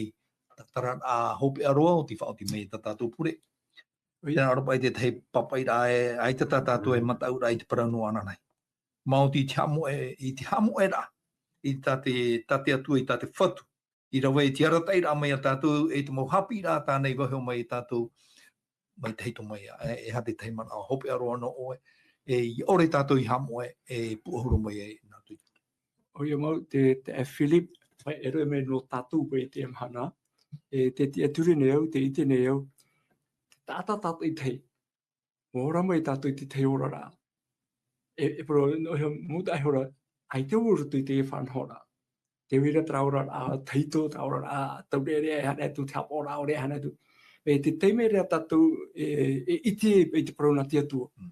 tatararaʻa hopeʻa roa, ʻo tei faʻaoti mai tā tātou pure. ʻOia. Tē nā ʻō ra paʻi te tahi pāpaʻiraʻa ē, ʻaita tā tātou e mataʻu ra i te parau noa ananahi. Maoti i te haʻamoʻe, i te haʻamoʻeraʻa, i tā te, tā te Atua, i tā te Fatu, i rave i te arataʻiraʻa mai ia tātou, e te mau haʻapiʻiraʻa tāna i vaiiho mai ia tātou, mai te tahito mai ia, e, e aha te tahi manaʻo hopeʻa roa nō ʻoe, e, ʻia ʻore tātou i haʻamoʻe, e puʻohuru mai ai nā tātou. ʻOia mau, te, te, e Philip, mai e rave mai nō tātou paʻi i teie mahana, e, tē tiʻaturi nei au, tē ʻite nei au, te taʻata tātaʻitahi, ʻua ora mai tātou i te tahi oraraʻa. E, e parau, nō, e, mau taʻa e ora, ʻaita vau i roto i te faʻanahoraʻa. Tē vai ra terā oraraʻa tahito, terā oraraʻa taureʻareʻa e haere atu, te haʻapaʻoraʻa ʻore e haere atu. E te taime ra tātou e, e ʻite i te parau nā te Atua. Mm.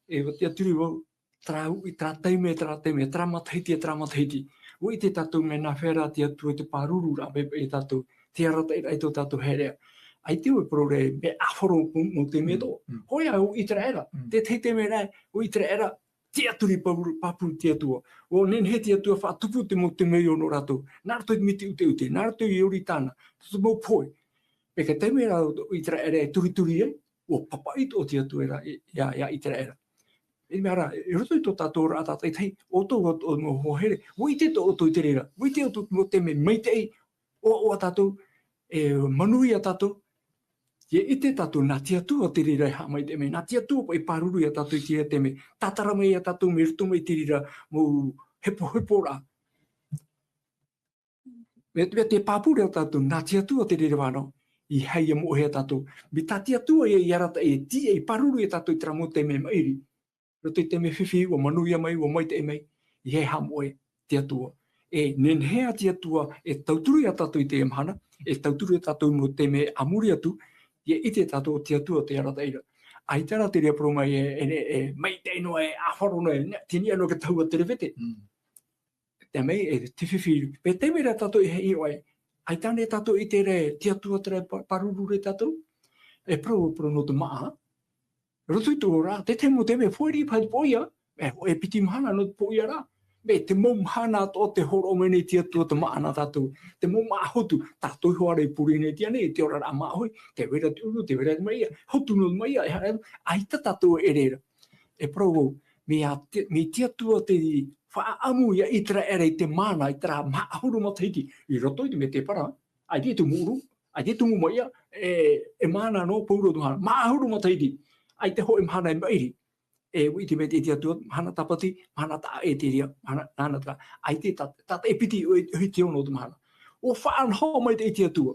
E ʻua tiʻaturi vau, terā uʻi, terā taime, terā taime, terā matahiti, terā matahiti. ʻUa ʻite tātou mea nāfea rā te Atua te pārururaʻa mai ia tātou, te arataʻiraʻa i tō tātou haereʻa. ʻAita vau e parau ra, mea ʻāfaro mau, mau taime atoʻa. Mm, mm. Hōʻē ā, ʻo ʻĪteraʻera. Mm. Te tahi taime ra, ʻo ʻĪteraʻera, tiʻaturi pāpū, pāpū te Atua. ʻUa nehenehe te Atua e faʻatupu te mau temeio nō rātou. Nā roto i te miti ʻuteʻute, nā roto i Ioritana, te mau pohe. Mai te taime ra ʻo ʻĪteraʻera e turituri ai, ʻua papaʻi atoʻa te Atua ra, ia, ia ʻĪteraʻera. E mea ra, i roto i tō tātou oraraʻa tātaʻitahi, ʻoutou atoʻa mau hoa here, ʻua ʻite atoʻa ʻoutou i te reira, ʻua ʻite atoʻa ʻoutou mau taime maitaʻi, ʻoaʻoa tātou, e manuia tātou, ʻia ʻite tātou, nā te Atua te reira e haʻamaitaʻi mai, nā te Atua paʻi e pāruru ia tātou i te reira taime, tātara mai ia tātou mai roto mai i te reira mau hepoheporaʻa. Mea, mea tē pāpū ra tātou, nā te Atua te reira fānaʻo, ʻeiaha e moʻehia tātou. Mai tā te Atua ia i arataʻi, e tīaʻi, e pāruru ia tātou i terā mau taime maʻiri. Roto i te mea fifi, ʻua manuia mai, ʻua maitaʻi mai, ʻeiaha e haʻamoʻe te Atua. E nehenehe ā te Atua e tauturu ia tātou i teie mahana, e tauturu ia tātou mau taime a muri atu, ʻia ʻite tātou ʻo te Atua te arataʻi ra. ʻAita rā te reira parau mai e, e, e, e maitaʻi noa, e ʻāfaro noa, e, te niʻa noa i te tahua terevete. Mm. Te mea, e te fifi, mai te taime ra tātou e hiʻo ai, ʻaita ānei tātou i ʻite ra, te Atua terā e pā-, pāruru ra ia tātou? E parau, parau nō te māʻa. Roto i tō ʻoe oraraʻa, te tahi mau taime, fōʻiri paha i te pōʻia, E, e piti mahana nō te pōʻiaraʻa. Mea te mau mahana atoʻa tē hōroʻa mai nei te Atua te māʻa nā tātou. Te mau māʻa hotu, tātou iho ā e pure nei te ʻānei, te oraraʻa māʻohi, tē vai ra te ʻuru, tē vai ra te maiʻa, hotu noa te maiʻa, e haere, ʻaita tātou e ʻere ra. E parau vau, mea te, mea te Atua te faʻaʻamu ia ʻĪteraʻera i te māna, i terā māʻa huru matahiti, i roto i te mētēpara, ʻaita e tumu ʻuru, ʻaita e tumu maiʻa, e, e māna noa pauroa te mahana, māʻa huru matahiti, ʻaita e hōʻē mahana e maʻiri. E, ʻua ʻite mai te, te Atua, mahana tāpati, mahana taʻa ʻē te reira, mahana, nāna terā, ʻaita e tā, tātaʻi piti, ʻo, ʻo, ʻohi te ono o te mahana. ʻUa faʻanaho mai te, te Atua,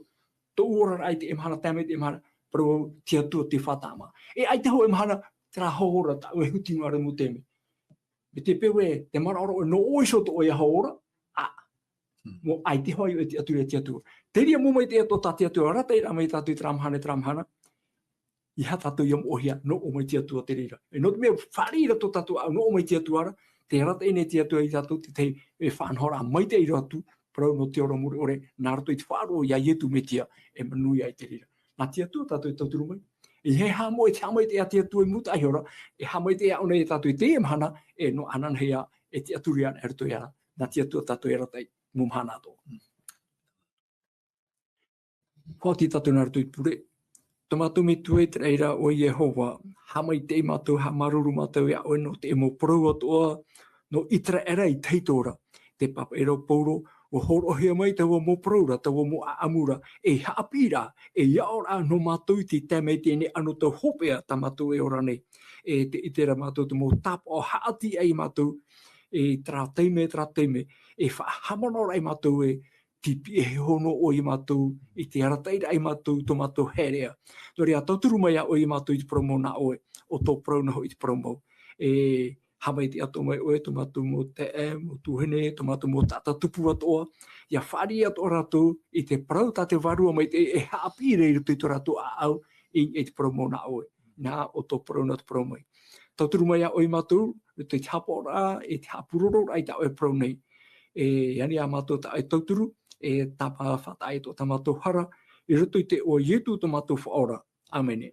tōʻu oraraʻa i teie mahana, tae mai teie mahana, parau vau te Atua te faʻataʻa mā. E ʻaita hōʻē mahana, terā hora, tāʻu e huti noa ra mau taime. Mea te peu ē, te manaʻo ra ʻoe, nō ʻoe iho tō ʻoe hora, ā, mau ʻaita hoʻi e te Atua, te Atua. Te reira mau maitaʻi atoʻa tā te Atua, arataʻi ra mai tātou i terā mahana, terā mahana, ʻeiaha tātou ia moʻehia, nō ʻō mai te Atua te reira. E nō te mea, fāriʻi ra tō tātou ʻāʻau, nō ʻō mai te Atua ra, tē arataʻi nei te Atua ia tātou, te tahi, e faʻanahoraʻa maitaʻi roa atu, parau nō te ora mure ʻore, nā roto i te faʻaroʻo ia Ietu Metia, e manuia ai te reira. Nā te Atua tātou e tauturu mai. E haʻamaitaʻi, e haʻamaitaʻi ia te Atua i mua i te ʻāʻau ra, e haʻamaitaʻi ʻōna ia tātou i teie mahana, e nō ananahi ā, e tiʻaturi ana i roto ia, nā te Atua tātou e arataʻi, mau mahana atoʻa. Faʻaoti tātou nā roto i te pure. Tō mātou Metua i te raʻi ra, ʻo Iehova, haʻamaitaʻi mātou, haʻamāuruuru mātou iā ʻoe nō te mau parau atoʻa, nō ʻĪteraʻera i tahito ra. Te pāpaʻi ra ʻo Paulo, ʻua hōroʻahia mai taua mau parau ra, taua mau ʻāʻamu ra, ei haʻapiʻiraʻa, ei aʻoraʻa nō mātou i te tae mai i teie nei anotau hopeʻa tā mātou e ora nei. E tē ʻite ra mātou te mau tāpaʻo haʻati ai mātou, e terā taime, terā taime, e faʻahaʻamanaʻo ra ai mātou ē, tei pihaʻi iho noa ʻoe ia mātou, i te arataʻi ra ai mātou, tō mātou haereʻa. Nō reira, tauturu mai ā ʻoe ia mātou i te parau mau nā ʻoe, ʻo tō parau noa hoʻi te parau mau. E haʻamaitaʻi atoʻa mai ʻoe, tō mātou mau taeaʻe, mau tuahine, tō mātou mau taʻata tupu atoʻa, ʻia fāriʻi atoʻa rātou i te parau tā te Vārua Maitaʻi e haʻapiʻi ra i roto i tō rātou ʻāʻau, i, i te parau mau nā ʻoe. Nā, ʻo tō parau nā te parau mai. Tauturu mai ā ʻoe ia mātou, i te haʻapaʻoraʻa, i te haʻapūrororaʻa i tā ʻoe parau nei. E ani ā mātou tā ʻoe tauturu, e tāpaʻo faʻataʻa atoʻa tā mātou hara, i roto i te iʻoa o Ietu tō mātou Faʻaora. ʻĀmene.